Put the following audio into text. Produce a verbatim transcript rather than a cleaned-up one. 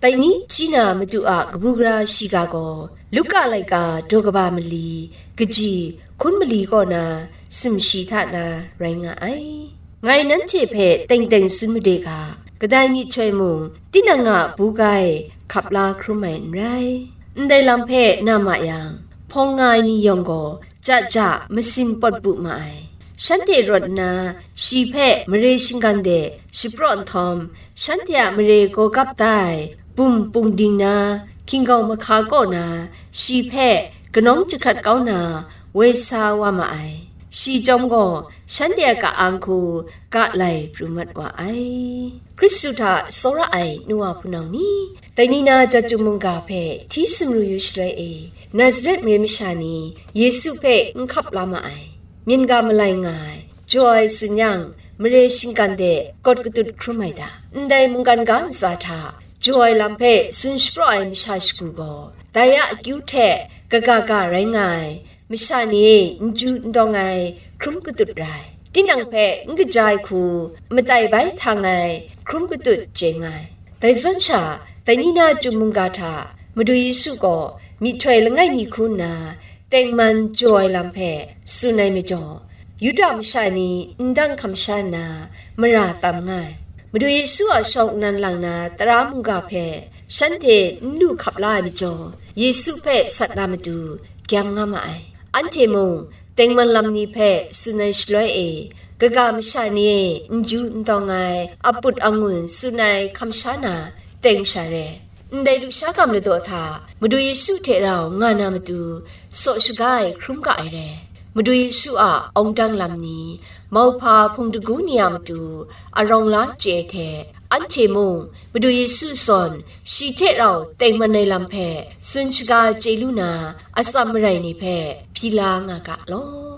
Aini hti na Madu a kabu gara shiga gaw, Luka laika daw kaba mali, kaji hkun mali kaw na sumshi hta na rai nga ai. Ngai nanhte hpe teng teng tsun made ga, kadai myihtoi mung tinang a buga e hkap la hkrum ai n rai. Ndai lam hpe na ma yang, hpawng nga ai ni yawng gaw ja ja masin pawt bu ma ai. Shanhte rawt nna, shi hpe mare shinggan de shapraw nhtawm, shanhte a mare gaw gap da ai bum pung ding na, hkinggau mahka kaw na, shi hpe kanawng jahkrat kau na, woi sa wa ma ai. Shi chyawm gaw, shanhte a ka-ang hku ka lai pru mat wa ai. Kristu hta tsawra ai nu wa hpunau ni, dai ni na Chyeju mungga hpe hti sumru yu shaloi e, Nazaret mare masha ni Yesu hpe n hkap la ma ai, myin ga malai nga ai, jaw ai tsun yang, mare shinggan de kawt katut hkrum ai da, ndai mungkan ga ntsa hta jaw ai lam hpe tsun shapraw ai masha shagu gaw, dai a akyu hte kaga ga rai nga ai masha ni e n ju n dawng ai hkrum katut rai, tinang hpe n kaja ai hku matai bai htang ai hkrum katut chye nga ai. Dai zawn sha, dai ni na Chyeju mungga hta Madu Yesu gaw myihtoi langai mi hku nna, tengman jaw ai lam hpe tsun ai majaw, Yuda masha ni ndang hkam sha nna mara tam nga ai. Madu Yesu a shawng nnan lang na tara mungga hpe shanhte n lu hkap la ai majaw, Yesu hpe sat na matu gyam nga ma ai. Anhte mung tengman lam ni hpe tsun ai shaloi e, kaga masha ni e n ju n dawng ai aput angun tsun ai hkam sha na teng sha re. Ndai lusha gam ladaw hta Madu Yesu hte rau nga na matu saw shaga ai hkrum ga ai re. Madu Yesu a awng dang lam ni, mauhpa hpung dagu ni a matu arawng la chye ai hte, anhte mung Madu Yesu zawn shi hte rau tengman ai lam hpe tsun shaga chye lu na atsam marai ni hpe hpyi la nga ga law.